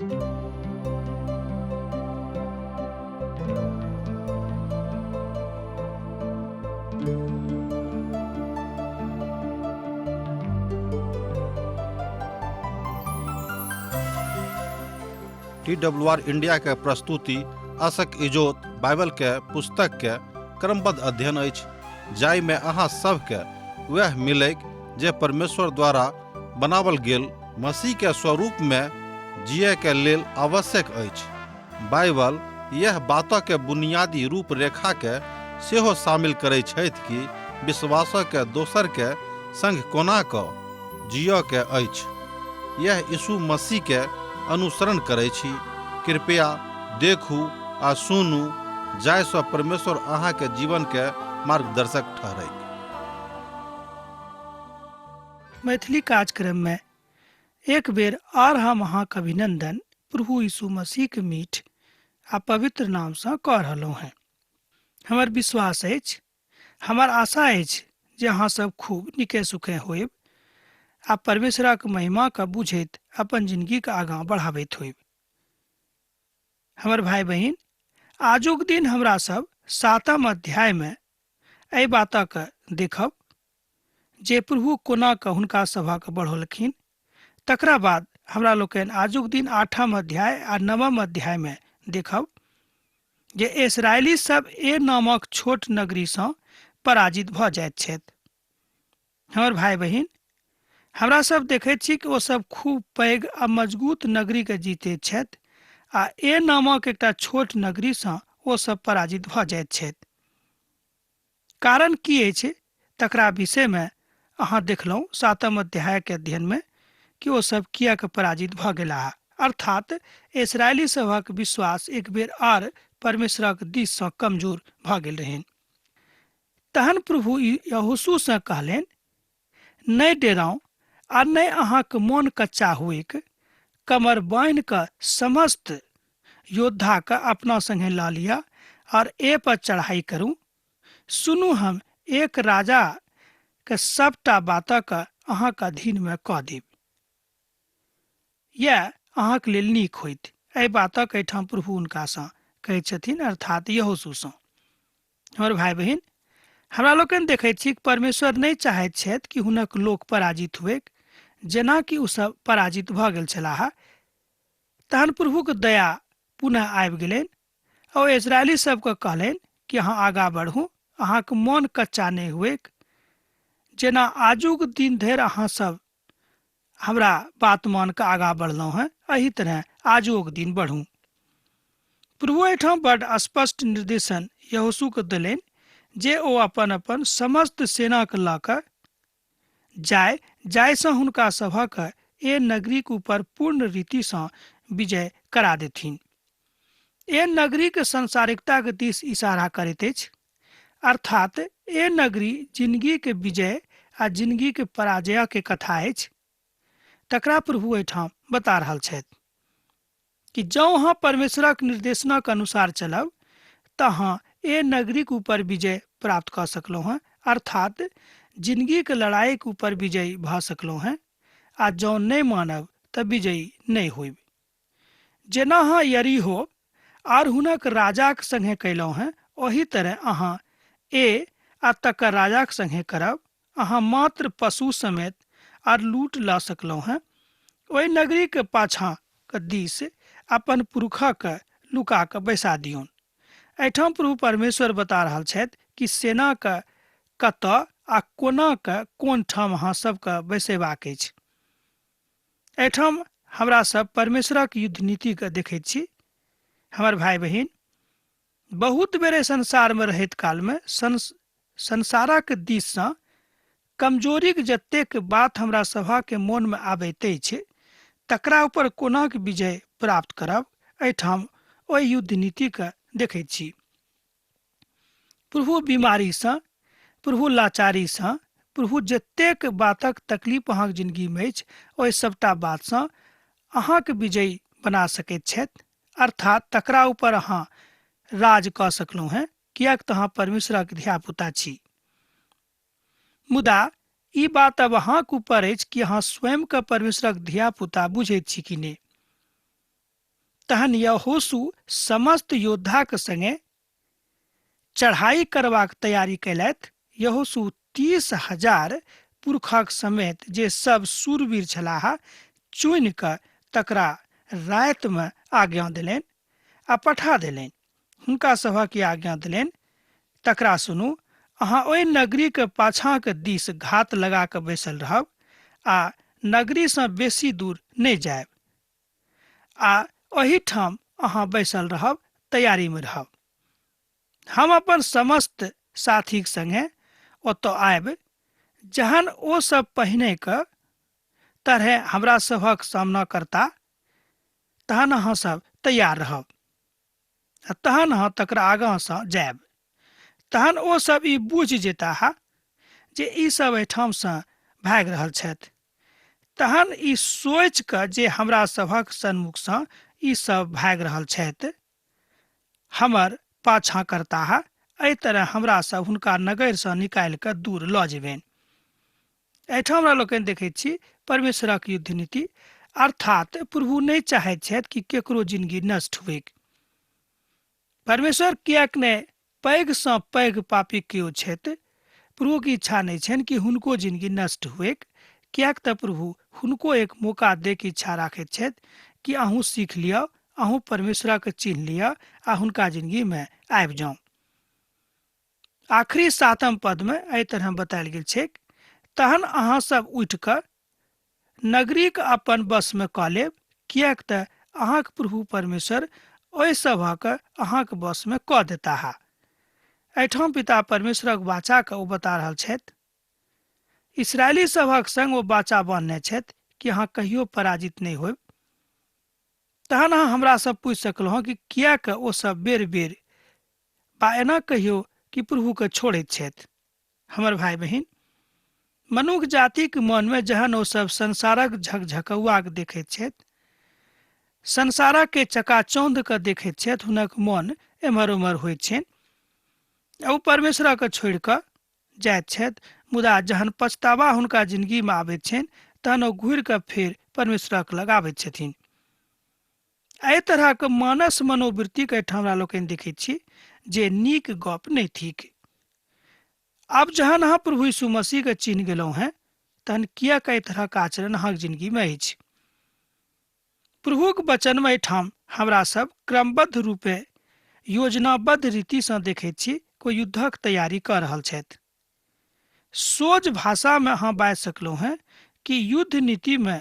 T W R India के प्रस्तुति असक इजोत बाइबल के पुस्तक के क्रमबद्ध अध्ययन अछि, जाहिमे अहाँ सबके वएह मिलैक जे परमेश्वर द्वारा बनावल गेल मसीह के स्वरूप में जिए के लेल आवश्यक अछि। बाइबल यह बात के बुनियादी रूपरेखा के सेहो शामिल करै छथि कि विश्वास के दोसर के संग कोना क जिय के अछि। यह यीशु मसीह के अनुसरण करै छी। कृपया देखू आ सुनू जाहिसँ परमेश्वर अहाँ के जीवन के मार्गदर्शक ठहरैक। मैथिली कार्यक्रम में एक बेर आर हम अहाँक अभिनंदन प्रभु यीशु मसीह के मीठ आ पवित्र नाम से कऽ रहलहुँ हेँ। हमर विश्वास अछि, हमर आशा अछि जे अहाँ सब खूब नीके सुखे होयब आ परमेश्वरक महिमा के बुझैत अपन जिंदगी के आगाँ बढ़ाबैत होयब। हमर भाई बहिन, आजुक दिन हमरा सब 7म अध्याय में एहि बातक देखब जे प्रभु कोना कऽ हुनका सभक बढ़ौलखिन। तकरा बाद हमरा लोकनि आजुक दिन 8म अध्याय आ 9म अध्याय में देखब जे इसराइली सब ए नामक छोट नगरी सँ पराजित भऽ जाइत छथि। हमर भाई बहिन, हमरा सब देखैत छी कि ओ सब खूब पैघ आ मजबूत नगरी के जीतैत छथि आ ए नामक एकटा छोट नगरी सँ ओ सब पराजित भऽ जाइत छथि। कारण की अछि तकरा विषय में अहाँ देखलहुँ 7म अध्याय के अध्ययन में कि ओ सब किएक पराजित भऽ गेलाह। अर्थात इसराइली सभक विश्वास एक बेर आर परमेश्वरक दिस सँ कमजोर भऽ गेल रहनि। तहन प्रभु यहोशू सँ कहलनि, नहि डेराउ आ नहि अहाँक मोन कच्चा हुएक, कमर बान्हि कऽ समस्त योद्धा के अपना संगे लऽ लिअ और ए पर चढ़ाई करू। सुनू, हम एक राजा के सबटा बातक अहाँक अधीन में कऽ देब। यैह अहाँक लेल नीक होइत। एहि बातक एहिठाम प्रभु हुनका सँ कहैत छथिन, अर्थात यहोशू सँ। हमर भाई बहिन, हमरा लोकनि देखैत छी कि परमेश्वर नहि चाहैत छथि कि हुनक लोक पराजित हुएक, जेना कि ओ सब पराजित भऽ गेल छलाह। तहन प्रभुक दया पुनः आबि गेलनि और इजरायली सबके कहलनि कि अहाँ आगाँ बढ़ू, अहाँक मन कच्चा नहि हुएक, जेना आजुक दिन धरि अहाँ सब हमरा बात मान कऽ आगाँ बढ़लहुँ हेँ, एहि तरह आजुक दिन बढ़ू। प्रभु एहिठाम बड स्पष्ट निर्देशन यहोशूके देलनि जे ओ अपन अपन समस्त सेनाके लऽ कऽ जाय, जाहिसँ हुनका सभक ए नगरीक ऊपर पूर्ण रीतिसँ विजय करा देथिन। ए नगरीक सांसारिकताक दिस इशारा करैत अछि, अर्थात ए नगरी जिंदगीक विजय आ जिंदगीक पराजय के कथा अछि। तकरा प्रभु एहिठाम बता रहल छथि कि जँ अहाँ परमेश्वरक निर्देशनक अनुसार चलब तऽ अहाँ ए नगरीक ऊपर विजय प्राप्त कऽ सकलहुँ हेँ, अर्थात जिंदगीक लड़ाईक ऊपर विजयी भऽ सकलहुँ हेँ, आ जँ नहि मानब तऽ विजयी नहि होयब। जेना अहाँ यरीहो आर हुनक राजाक संगे कयलहुँ हेँ, ओही तरह अहाँ ए आ तकर राजाक संगे करब। अहाँ मात्र पशु समेत आर लूट लऽ सकलहुँ हेँ। ओहि नगरीक पाछाँ क दिस अपन पुरुखक लुका कऽ बैसा दियौन। एहिठाम प्रभु परमेश्वर बता रहल छथि कि सेना क कतऽ आ कोना क कोन ठाम अहाँ सबके बैसेबाक अछि। एहिठाम हमरा सब परमेश्वरक युद्ध नीति के देखैत छी। हमर भाई बहिन, बहुत बेर एहि संसार में रहैत काल में संसारक दिस सँ कमजोरीक जतेक बात हमरा सभा के मोन में आबैत अछि, तकरा ऊपर कोनाक विजय प्राप्त करब, एहिठाम ओहि युद्ध नीति के देखैत छी। प्रभु बीमारी सँ, प्रभु लाचारी सँ, प्रभु जतेक बातक तकलीफ अहाँक जिंदगी में अछि, ओहि सबटा बात सँ अहाँक विजयी बना सकैत छथि, अर्थात तकरा ऊपर अहाँ राज कऽ सकलहुँ हेँ, किएक तऽ अहाँ परमेश्वरक धियापुता छी। मुदा ई बात अब अहाँक ऊपर अछि कि अहाँ स्वयं के परमेश्वरक धियापुता बुझैत छी कि नहि। तहन यहोशू समस्त योद्धाक संगे चढ़ाई करबाक तैयारी कयलथि। यहोशू 30,000 पुरखक समेत जे सब शूरवीर छलाह चुनि कऽ तकरा रातिमे आज्ञा देलनि आ पठा देलनि। हुनका सभक ई आज्ञा देलनि, तकरा सुनू, अहाँ ओहि नगरीके पाछाँके दिस घात लगा कऽ बैसल रहब आ नगरीसँ बेसी दूर नहि जायब आ ओहिठाम अहाँ बैसल रहब, तैयारीमे रहब। हम अपन समस्त साथीक संगे ओतऽ आयब। जहन ओ सब पहिने के तरहे हमरा सभक सामना करता तहन अहाँ सब तैयार रहब आ तहन अहाँ तकरा आगाँसँ जायब। तहन ओ सब ई बुझि जेताह जे ई सब एहिठामसँ भागि रहल छथि। तहन ई सोचि कऽ जे हमरा सभक सन्मुखसँ ई सब भागि रहल छथि हमर पाछाँ करताह, एहि तरह हमरा सब हुनका नगरसँ निकालि कऽ दूर लऽ जेबनि। एहिठाम हमरा लोकनि देखैत छी परमेश्वरक युद्ध नीति, अर्थात प्रभु नहि चाहैत छथि कि केकरो जिंदगी नष्ट हुएक। परमेश्वर किएक नहि पैघ सँ पैघ पापी केओ छथि, प्रभुक इच्छा नहि छनि कि हुनको जिंदगी नष्ट हुएक, किएक तऽ प्रभु हुनको एक मौका दैके इच्छा राखैत छथि कि अहूँ सीख लिअ, अहूँ परमेश्वरक चिन्ह लिअ आ हुनका जिंदगीमे आबि जाउ। आखिरी 7 पदमे एहि तरह बतायल गेल छैक, तहन अहाँ सब उठि कऽ नगरीक अपन वशमे कऽ लेब, किएक तऽ अहाँक प्रभु परमेश्वर ओहि सभक अहाँक वशमे कऽ देताह। एहिठाम पिता परमेश्वरक वाचाके ओ बता रहल छथि। इसराइली सभक संग ओ वाचा बान्हने छथि कि अहाँ कहियो पराजित नहि होयब। तहन अहाँ हमरा सब पूछि सकलहुँ कि किएक ओ सब बेर बेर बा एना कहियो कि प्रभुके छोड़ैत छथि। हमर भाई बहिन, मनुख जातिक मनमे जहन ओ सब संसारक झकझकौआके देखैत छथि, संसारक चकाचौंधके देखैत छथि, हुनक मन एम्हर ओम्हर होइत छनि आ ओ परमेश्वरके छोड़ि कऽ जाइत छथि। मुदा जहन पछतावा हुनका जिंदगीमे आबैत छनि तहन ओ घुरि कऽ फेर परमेश्वरक लग आबैत छथिन। एहि तरहक मानस मनोवृत्तिके एहिठाम हमरा लोकनि देखैत छी जे नीक गप नहि थिक। आब जहन अहाँ प्रभु यीशु मसीहके चिन्ह गेलहुँ हेँ तहन किएक एहि तरहक आचरण अहाँक जिंदगीमे अछि? प्रभुक वचनमे एहिठाम हमरा सब क्रमबद्ध रूपे योजनाबद्ध रीतिसँ देखैत छी कोइ युद्धक तैयारी कऽ रहल छथि। सोझ भाषामे अहाँ बाजि सकलहुँ हेँ कि युद्ध नीतिमे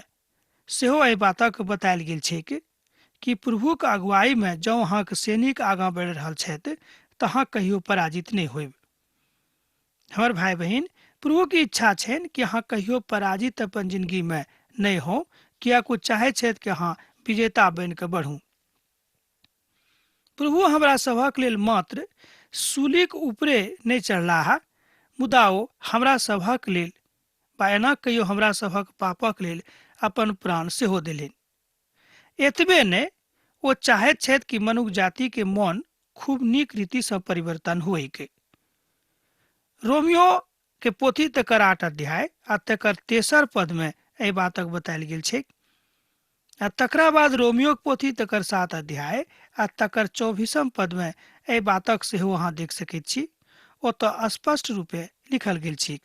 सेहो एहि बातक बतायल गेल छैक कि प्रभुक अगुवाईमे जँ अहाँक सैनिक आगाँ बढ़ि रहल छथि तऽ अहाँ कहियो पराजित नहि होयब। हमर भाई बहिन, प्रभुक इच्छा छनि कि अहाँ कहियो पराजित अपन जिंदगीमे नहि हो, किएक ओ चाहैत छथि कि अहाँ विजेता बनि कऽ बढ़ू। प्रभु हमरा सभक लेल मात्र सूलीक ऊपरे नहि चढ़लाह, मुदा ओ हमरा सभक लेल बा एना कहियो हमरा सभक पापक लेल अपन प्राण सेहो देलनि। एतबे नहि, ओ चाहैत छथि कि मनुख जाति के मन खूब नीक रीतिसँ परिवर्तन होइक। रोमियो के पोथी तकर 8 अध्याय आ तकर 3 पदमे एहि बातक बतायल गेल छैक। आ तकरा बाद रोमियोक पोथी तकर 7 अध्याय आ तकर 24 पदमे एहि बातक सेहो अहाँ देख सकैत छी। ओतऽ स्पष्ट रूपे लिखल गेल छैक,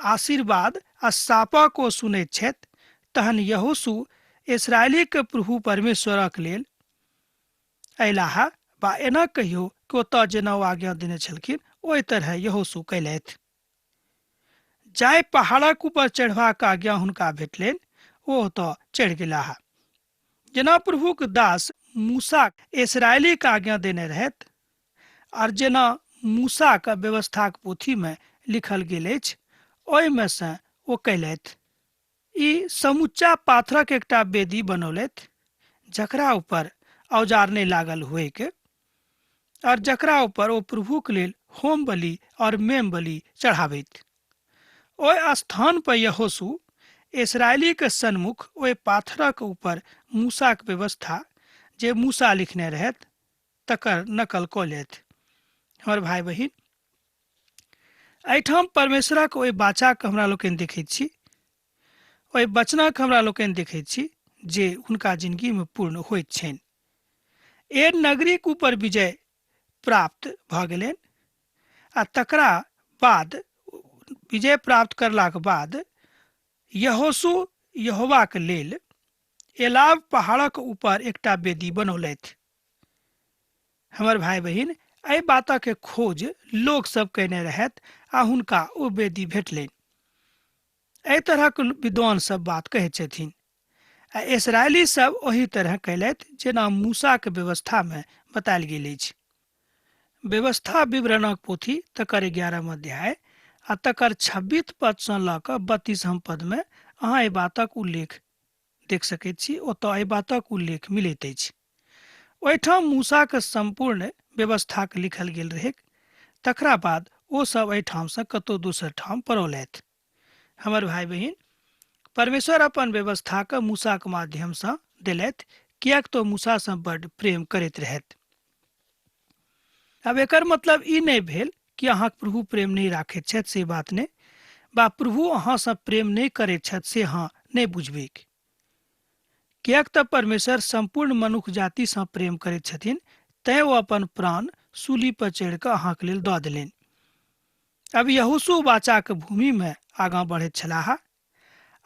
आशीर्वाद आ शापक ओ सुनैत छथि। तहन यहोशू इसराइलीक प्रभु परमेश्वरक लेल अयलाह बा एना कहियो कि ओतऽ जेना ओ आज्ञा देने छलखिन ओहि तरह यहोशू कयलथि। जाहि पहाड़क ऊपर चढ़बाक आज्ञा हुनका भेटलनि ओ ओतऽ चढ़ि गेलाह। जेना प्रभुक दास मूसा इसराइलीक आज्ञा देने रहथि आर जेना मूसाक व्यवस्थाक पोथीमे लिखल गेल अछि ओहिमे सँ ओ कयलथि। ई समुच्चा पाथरक एकटा वेदी बनौलथि जकरा ऊपर औजार नहि लागल होइक और जकरा ऊपर ओ प्रभुक लेल होम बलि और मेम बलि चढ़ाबैत। ओहि स्थान पर यहोशू इसराइलीक सन्मुख ओहि पाथरक ऊपर मूसाक व्यवस्था जे मूसा लिखने रहथि तकर नकल कऽ लेथि। हमर भाई बहिन, एहिठाम परमेश्वरक ओहि बाचाके हमरा लोकनि देखैत छी, ओहि वचनक हमरा लोकनि देखैत छी जे हुनका जिंदगीमे पूर्ण होइत छनि। ए नगरीक ऊपर विजय प्राप्त भऽ गेलनि आ तकरा बाद विजय प्राप्त करलाक बाद यहोशू यहोवाक लेल एलाब पहाड़क ऊपर एकटा वेदी बनौलथि। हमर भाय बहिन, एहि बातक खोज लोक सब कयने रहथि आ हुनका ओ वेदी भेटलनि। एहि तरहक विद्वान सब बात कहैत छथिन। आ इसराइली सब ओही तरह कयलथि जेना मूसाक व्यवस्था में बतायल गेल अछि। व्यवस्था विवरणक पोथी तकर 11 अध्याय आ तकर 26 पद सँ लऽ कऽ 32 पद में अहाँ एहि बातक उल्लेख देख सकैत छी। ओतऽ एहि बातक उल्लेख मिलैत अछि। ओहिठाम मूसाक सम्पूर्ण व्यवस्थाक लिखल गेल रहैक। तकरा बाद ओ सब एहिठाम सँ कतौ दोसर ठाम पड़ौलथि। हमर भाय बहिन, परमेश्वर अपन व्यवस्थाक मूसाक माध्यम सँ देलथि, किएक तऽ मूसा सँ बड्ड प्रेम करैत रहथि। आब एकर मतलब ई नहि भेल कि अहाँक प्रभु प्रेम नहि राखैत छथि, से बात नहि, बा प्रभु अहाँ सँ प्रेम नहि करैत छथि से अहाँ नहि बुझबैक। किएक तऽ परमेश्वर सम्पूर्ण मनुख जाति सँ प्रेम करैत छथिन, तैं ओ अपन प्राण सूली पर चढ़ि कऽ अहाँक लेल दऽ देलनि। अब यहोशू वाचाक भूमि में आगाँ बढ़ैत छलाह।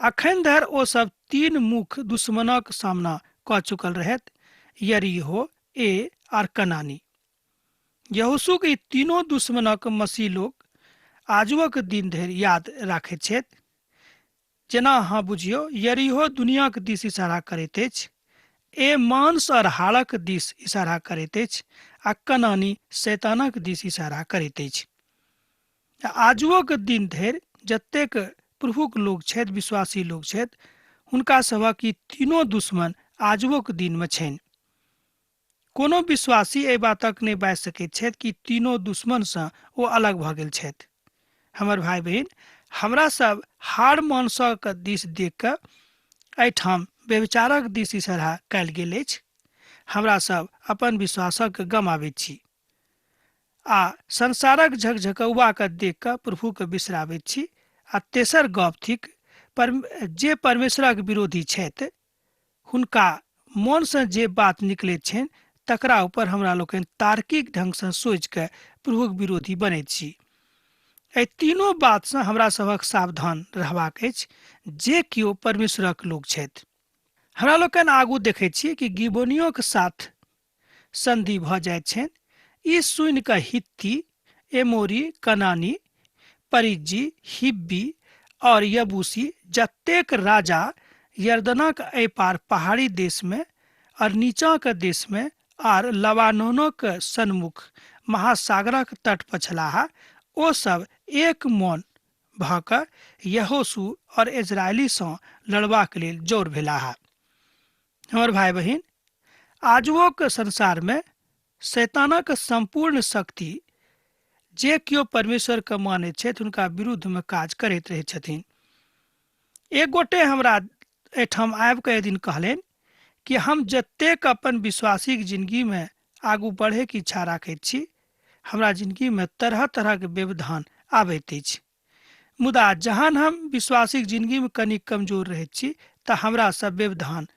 अखन धरि ओ सब 3 मुख्य दुश्मनक सामना कऽ चुकल रहथि, यरीहो, ए आर कनानी। यहोशूक ई तीनों दुश्मनक मसीह लोक आजुक दिन धरि याद राखैत छथि। जेना अहाँ बुझियौ, यरीहो दुनियाक दिस इशारा करैत अछि, ए मांस और हाड़क दिस इशारा करैत अछि आ कनानी शैतानक दिस इशारा करैत अछि। आजुओक दिन धरि जतेक प्रभुक लोक छथि, विश्वासी लोक छथि, हुनका सभक ई तीनों दुश्मन आजुओक दिनमे छनि। कोनो विश्वासी एहि बातक नहि बाजि सकैत छथि कि तीनों दुश्मनसँ ओ अलग भऽ गेल छथि। हमर भाय बहिन, हमरा सब हाड़ मांसक दिस देख कऽ एहिठाम व्यभिचारक दिस इशारा कयल गेल अछि। हमरा सब अपन विश्वासक गमाबैत छी आ संसारक झकझकौआ के देख कऽ प्रभु के बिसराबैत छी। आ तेसर गप थिक, जे परमेश्वरक विरोधी छथि हुनका मनसँ जे बात निकलैत छनि तकरा ऊपर हमरा लोकनि तार्किक ढंगसँ सोचि कऽ प्रभुक विरोधी बनैत छी। एहि तीनों बातसँ हमरा सभक सावधान रहबाक अछि जे केओ परमेश्वरक लोक छथि। हमरा लोकनि आगू देखैत छी कि गिबोनियोक साथ संधि भऽ जाइत छनि। ई सुनि कऽ हित्ती, एमोरी, कनानी, परिज्जी, हिब्बी और यबूसी जतेक राजा यर्दनक एहि पार पहाड़ी देशमे और नीचाँक देशमे आर लबानोनक सन्मुख महासागरक तट पर छलाह, ओ सब एक मन भऽ कऽ यहोशू और इजरायलीसँ लड़बाक लेल जौर भेलाह। हमर भाय बहिन, आजुओक संसारमे शैतानक सम्पूर्ण शक्ति जे केओ परमेश्वरके मानैत छथि हुनका विरुद्धमे काज करैत रहैत छथिन। एक गोटे हमरा एहिठाम आबि कऽ एक दिन कहलनि कि हम जतेक अपन विश्वासीक जिंदगीमे आगू बढ़ैके इच्छा राखैत छी, हमरा जिंदगीमे तरह तरहक व्यवधान आबैत अछि। मुदा जहन हम विश्वासीक जिंदगीमे कनि कमजोर रहैत छी तऽ हमरा सब व्यवधान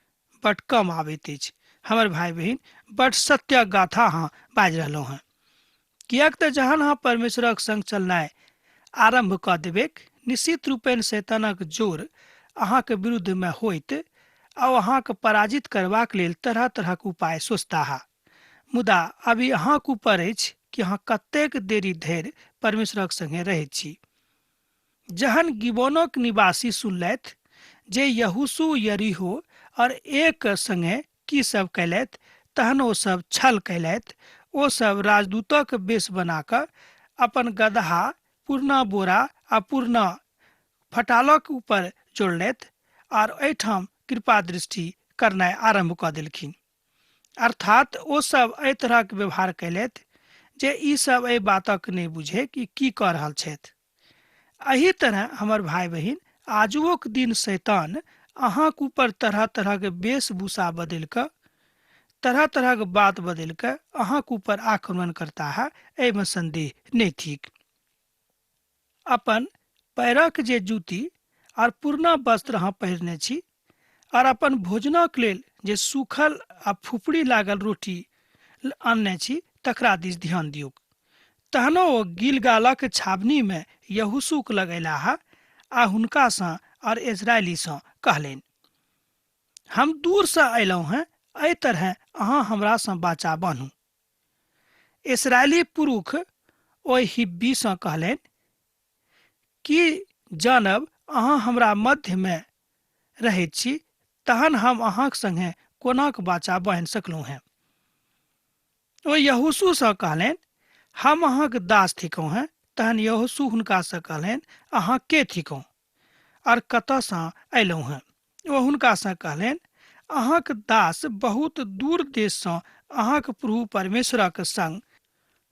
बड कम आबैत अछि। हमर भाय बहिन, बड सत्यक गाथा अहाँ बाजि रहलहुँ हेँ। किएक तऽ जहन अहाँ परमेश्वरक संग चलनाइ आरम्भ कऽ देबैक, निश्चित रूपेण शैतानक जोर अहाँके विरुद्धमे होइत आ ओ अहाँके पराजित करबाक लेल तरह तरहक उपाय सोचताह। मुदा आब ई अहाँक ऊपर अछि कि अहाँ कतेक देरी धरि परमेश्वरक संगे रहैत छी। जहन गिबोनक निवासी सुनलथि जे यहोशू यरीहो और एक संगे की सब कयलथि, तहन ओ सब छल कयलथि। ओ सब राजदूतक वेश बना कऽ अपन गदहा, पुरना बोरा आ पुरना फटालक ऊपर जोड़लथि आर एहिठाम कृपा दृष्टि करनाइ आरम्भ कऽ देलखिन। अर्थात ओ सब एहि तरहक व्यवहार कयलथि जे ई सब एहि बातक नहि बुझे कि की कऽ रहल छथि। एहि तरह हमर भाय बहिन, आजुओक दिन शैतान अहाँक ऊपर तरह तरहक वेशभूषा बदलि कऽ, तरह तरहक बात बदलि कऽ अहाँक ऊपर आक्रमण करता है, एहिमे संदेह नहि थिक। अपन पैरक जे जूती और पुरना वस्त्र अहाँ पहिरने छी और अपन भोजनक लेल जे सूखल आ फुफड़ी लागल रोटी आनने छी तकरा दिस ध्यान दियौक। तहनो ओ गिलगालक छावनी मे यहोशूक लग अयलाह आ हुनका सँ और इस्राएली सँ कहलनि, हम दूर सँ अयलहुँ हेँ, एहि तरहेँ अहाँ हमरा सँ वाचा बान्हू। इस्राएली पुरुख ओहि हिब्बी सँ कहलनि, की जानब अहाँ हमरा मध्य मे रहैत छी, तहन हम अहाँक संगे कोनाक वाचा बान्हि सकलहुँ हेँ? ओ यहोशू सँ कहलनि, हम अहाँक दास थिकहुँ हेँ। तहन यहोशू हुनका सँ कहलनि, अहाँ के थिकहुँ और कतऽ सँ अयलहुँ हेँ? ओ हुनका सँ कहलनि, अहाँक दास बहुत दूर देश सँ अहाँक प्रभु परमेश्वरक संग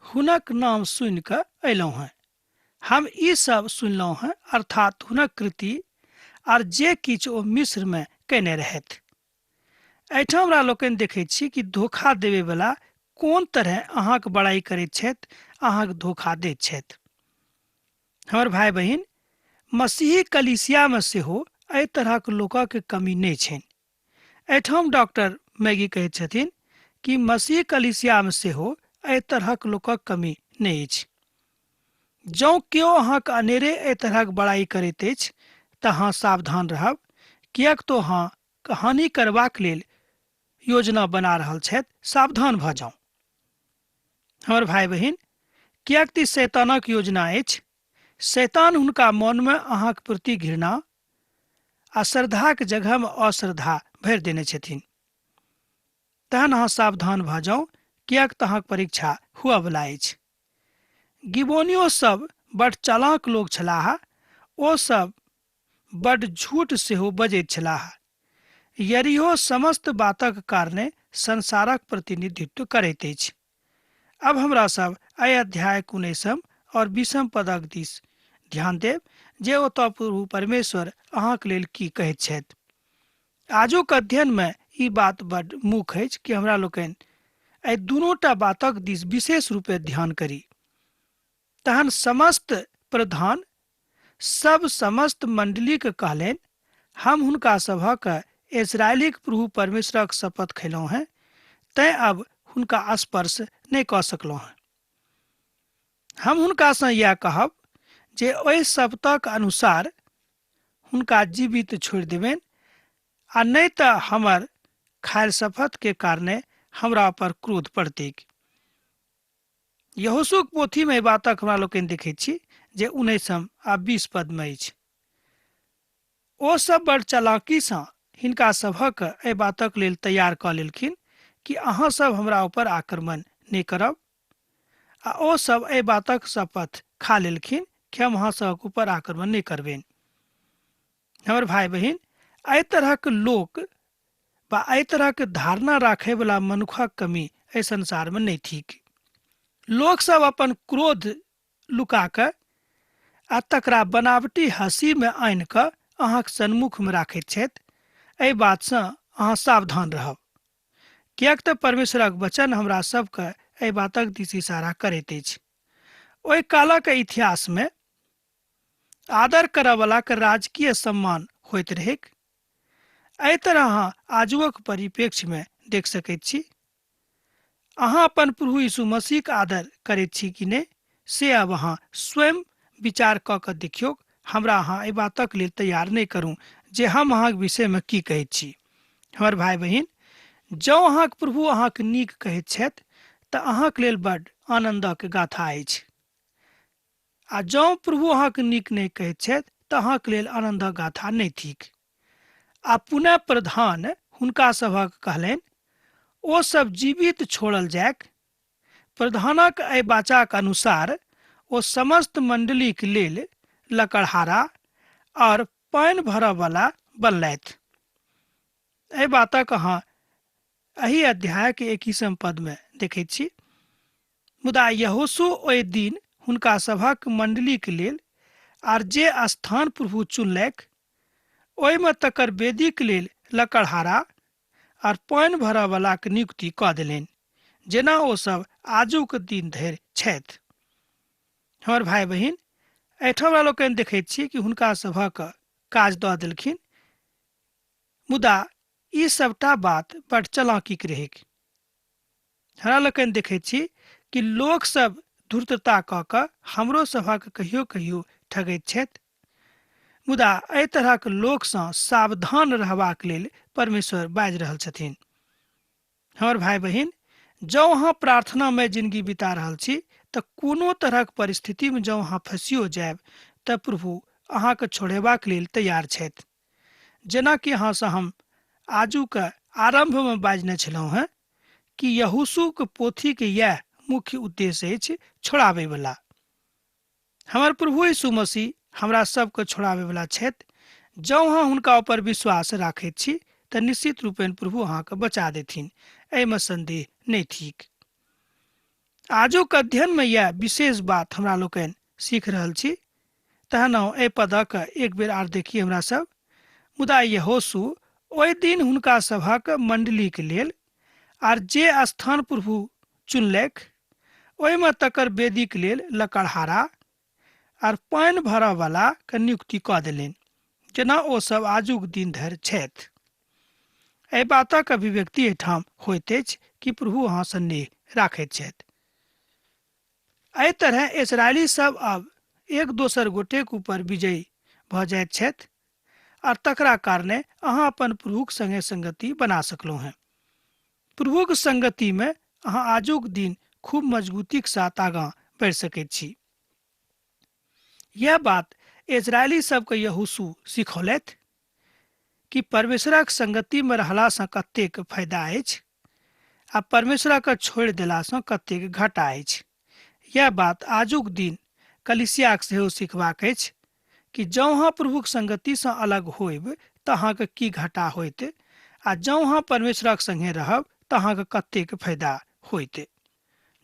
हुनक नाम सुनि कऽ अयलहुँ हेँ। हम ई सब सुनलहुँ हेँ, अर्थात हुनक कृति आर जे किछु ओ मिस्र मे कयने रहथि। एहिठाम हमरा लोकनि देखैत छी कि धोखा देबयवला कोन तरहे अहाँक बड़ाई करैत छथि, अहाँक धोखा दैत छथि। हमर भाय बहिन, मसीही कलीसिया मे सेहो एहि तरहक लोकक कमी नहि छनि। एहिठाम डॉक्टर मैगी कहैत छथिन कि मसीह कलीसिया मे सेहो एहि तरहक लोकक कमी नहि अछि। जँ केओ अहाँक अनेरे एहि तरहक बड़ाई करैत अछि तऽ अहाँ सावधान रहब, किएक तो अहाँ हानि करबाक लेल योजना बना रहल छथि। सावधान भऽ जाउ हमर भाय बहिन, किएक तऽ शैतानक योजना अछि। शैतान हुनका मनमे अहाँक प्रति घृणा आ श्रद्धाक जगहमे अश्रद्धा भरि देने छथिन। तहन अहाँ सावधान भऽ जाउ, किएक तऽ अहाँक परीक्षा हुअवला अछि। गिबोनियो सब बड चालाक लोक छलाह। ओ सब बड झूठ सेहो बजैत छलाह। यरीहो समस्त बातक कारणे संसारक प्रतिनिधित्व करैत अछि। अब हमरा सब एहि अध्यायक उन्नैसम और बीसम पदक दिस ध्यान देब जे ओतऽ प्रभु परमेश्वर अहाँक लेल की कहैत छथि। आजुक अध्ययन मे ई बात बड मुख्य अछि कि हमरा लोकनि एहि दुनूटा बातक दिस विशेष रूपे ध्यान करी। तहन समस्त प्रधान सब समस्त मंडलीके कहलनि, हम हुनका सभक इस्राएलीक प्रभु परमेश्वरक शपथ खयलहुँ हेँ, तैँ अब हुनका स्पर्श नहि कऽ सकलहुँ हेँ। हम हुनकासँ इएह कहब जे ओहि शपथक अनुसार हुनका जीवित छोड़ि देबनि, आ नहि तऽ हमर खायल शपथके कारणे हमरा पर क्रोध पड़तैक। यहोशूक पोथीमे एहि बातक हमरा लोकनि देखैत छी जे उन्नैसम आ 20 पदमे अछि। ओ सब बड़ चालाकीसँ हिनका सभक एहि बातक लेल तैयार कऽ लेलखिन कि अहाँ सब हमरा ऊपर आक्रमण नहि करब, आ ओ सब एहि बातक शपथ खा लेलखिन कि हम अहाँ सभक ऊपर आक्रमण नहि करबनि। हमर भाय बहिन, एहि तरहक लोक बा एहि तरहक धारणा राखयवला मनुखक कमी एहि संसारमे नहि थिक। लोक सब अपन क्रोध लुका कऽ आ तकरा बनावटी हँसीमे आनि कऽ अहाँक सन्मुखमे राखैत छथि। एहि बातसँ अहाँ सावधान रहब, किएक तऽ परमेश्वरक वचन हमरा सबके एहि बातक दिस इशारा करैत अछि। ओहि कालक इतिहासमे आदर करऽवलाके राजकीय सम्मान होइत रहैक। एहि तरह अहाँ आजुक परिप्रेक्ष्यमे देख सकैत छी। अहाँ अपन प्रभु यीशु मसीहक आदर करैत छी कि नहि, से अब अहाँ स्वयं विचार कऽ कऽ देखियौक। हमरा अहाँ एहि बातक लेल तैयार नहि करू जे हम अहाँक विषयमे की कहैत छी। हमर भाय बहिन, जँ अहाँक प्रभु अहाँक नीक कहैत छथि तऽ अहाँक लेल बड आनन्दक गाथा अछि, आ जँ प्रभु अहाँक नीक नहि कहैत छथि तऽ अहाँक लेल आनन्दक गाथा नहि थिक। आ पुनः प्रधान हुनका सभक कहलनि, ओ सब जीवित छोड़ल जायक। प्रधानक एहि वाचाक अनुसार ओ समस्त मंडलीक लेल लकड़हारा और पानि भरऽवला बनलथि। एहि बातक अहाँ एहि अध्यायक 21 पदमे देखैत छी। मुदा यहोशू ओहि दिन हुनका सभक मंडलीक लेल आर जे स्थान प्रभु चुनलक ओहिमे तकर वेदीक लेल लकड़हारा आर पानि भरऽवलाक नियुक्ति कऽ देलनि, जेना ओ सब आजुक दिन धरि छथि। हमर भाय बहिन, एहिठाम हमरा लोकनि देखैत छी कि हुनका सभक काज दऽ देलखिन, मुदा ई सबटा बात बड चलाकीक रहैक। हमरा लोकनि देखैत छी कि लोकसभ धूर्तता कऽ कऽ हमरो सभक कहियो कहियो ठगैत छथि। मुदा एहि तरहक लोकसँ सावधान रहबाक लेल परमेश्वर बाजि रहल छथिन। हमर भाय बहिन, जँ अहाँ प्रार्थनामे जिनगी बिता रहल छी तऽ कोनो तरहक परिस्थितिमे जँ अहाँ फँसियो जायब तऽ प्रभु अहाँके छोड़ेबाक लेल तैयार छथि। जेनाकि अहाँसँ हम आजुक आरम्भमे बाजने छलहुँ हेँ कि यहोशूक पोथीके इएह मुख्य उद्देश्य अछि छोड़ाबैवला। हमर प्रभु यीशु मसीह हमरा सबके छोड़ाबैवला छथि। जँ अहाँ हुनका ऊपर विश्वास राखैत छी तऽ निश्चित रूपेण प्रभु अहाँके बचा देथिन, एहिमे सन्देह नहि थिक। आजुक अध्ययनमे इएह विशेष बात हमरा लोकनि सीख रहल छी। तहन एहि पदक एक बेर आर देखी हमरा सब। मुदा यहोशू ओहि दिन हुनका सभक मण्डलीक लेल आर जे स्थान प्रभु चुनलक ओहिमे तकर वेदीक लेल लकड़हारा आर पानि भरऽवला के नियुक्ति कऽ देलनि, जेना ओ सब आजुक दिन धरि छथि। एहि बातक अभिव्यक्ति एहिठाम होइत अछि कि प्रभु अहाँसँ नेह राखैत छथि। एहि तरहे इसराइली सब आब एक दोसर गोटेक ऊपर विजयी भऽ जाइत छथि आर तकरा कारणे अहाँ अपन प्रभुक संगे संगति बना सकलहुँ हेँ। प्रभुक संगतिमे अहाँ आजुक दिन खूब मजबूतीक साथ आगाँ बढ़ि सकैत छी। यैह बात इजरायली सबके यहोशू सिखौलथि कि परमेश्वरक संगतिमे रहलासँ कतेक फायदा अछि आ परमेश्वरक छोड़ि देलासँ कतेक घाटा अछि। यैह बात आजुक दिन कलीसियाक सेहो सिखबाक अछि कि जँ अहाँ प्रभुक संगतिसँ अलग होयब तऽ अहाँके की घाटा होयत आ जँ अहाँ परमेश्वरक संगे रहब तऽ अहाँके कतेक फायदा होयत।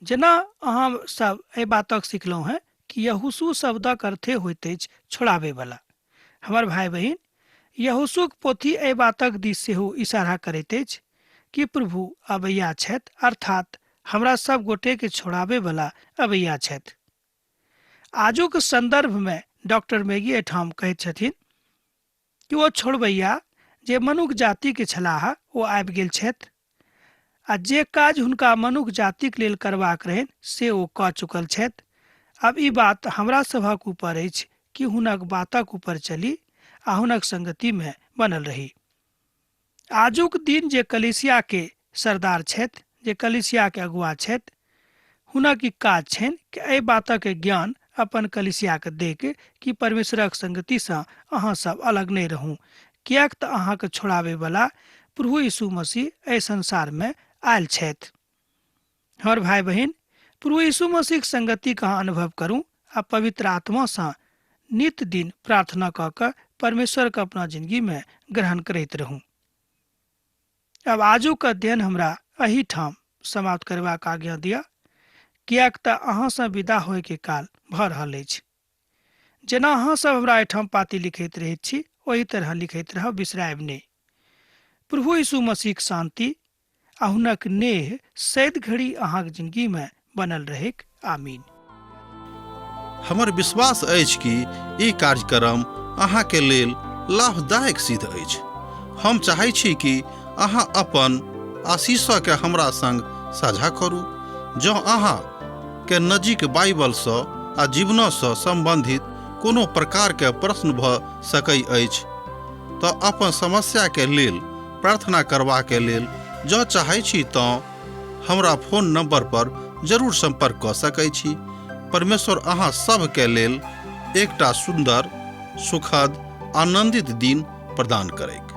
जेना अहाँ सब एहि बातक सिखलहुँ हेँ कि यहोशू शब्दक अर्थे होइत अछि छोड़ाबैवला। हमर भाय बहिन, यहोशूक पोथी एहि बातक दिस सेहो इशारा करैत अछि कि प्रभु अबैया छथि, अर्थात हमरा सब गोटे के छोड़ाबैवला अबैया छथि। आजुक संदर्भमे डॉक्टर मैगी एहिठाम कहैत छथिन कि ओ छोड़बैया जे मनुख जातिके छलाह ओ आबि गेल छथि आ जे काज हुनका मनुख जातिक लेल करबाक रहनि से ओ कऽ चुकल छथि। आब ई बात हमरा सभक ऊपर अछि कि हुनक बातक ऊपर चली आ हुनक संगतिमे बनल रही। आजुक दिन जे कलीसियाके सरदार छथि, जे कलीसियाके अगुआ छथि, हुनक ई काज छनि कि एहि बातक ज्ञान अपन कलीसियाके दैक कि परमेश्वरक संगतिसँ अहाँ सब अलग नहि रहू, किएक तऽ अहाँके छोड़ाबैवला प्रभु यीशु मसीह एहि संसारमे आयल छथि। हमर भाय बहिन, प्रभु यीशु मसीहक संगतिके अहाँ अनुभव करू आ पवित्र आत्मासँ नित दिन प्रार्थना कऽ कऽ परमेश्वरके अपना जिंदगीमे ग्रहण करैत रहू। आब आजुक अध्ययन हमरा एहिठाम समाप्त करबाक आज्ञा दिअ, किएक तऽ अहाँसँ विदा होयके काल भऽ रहल अछि। जेना अहाँ सब हमरा एहिठाम पाती लिखैत रहैत छी ओही तरह लिखैत रहब, बिसरायब नहि। प्रभु यीशु मसीहक शान्ति आ हुनक नेह सैद घड़ी अहाँक जिंदगीमे बनल रहैक। आमीन। हमर विश्वास अछि कि ई कार्यक्रम अहाँके लेल लाभदायक सिद्ध अछि। हम चाहै छी कि अहाँ अपन आशीषके हमरा संग साझा करू। जँ अहाँ के नजीक बाइबलसँ आ जीवनसँ सम्बन्धित कोनो प्रकारके प्रश्न भऽ सकै अछि तऽ अपन समस्याके लेल प्रार्थना करबाके लेल जँ चाहै छी तँ हमरा फोन नंबर पर जरूर संपर्क कऽ सकै छी। परमेश्वर अहाँ सभके लेल एकटा सुन्दर, सुखद, आनंदित दिन प्रदान करैक।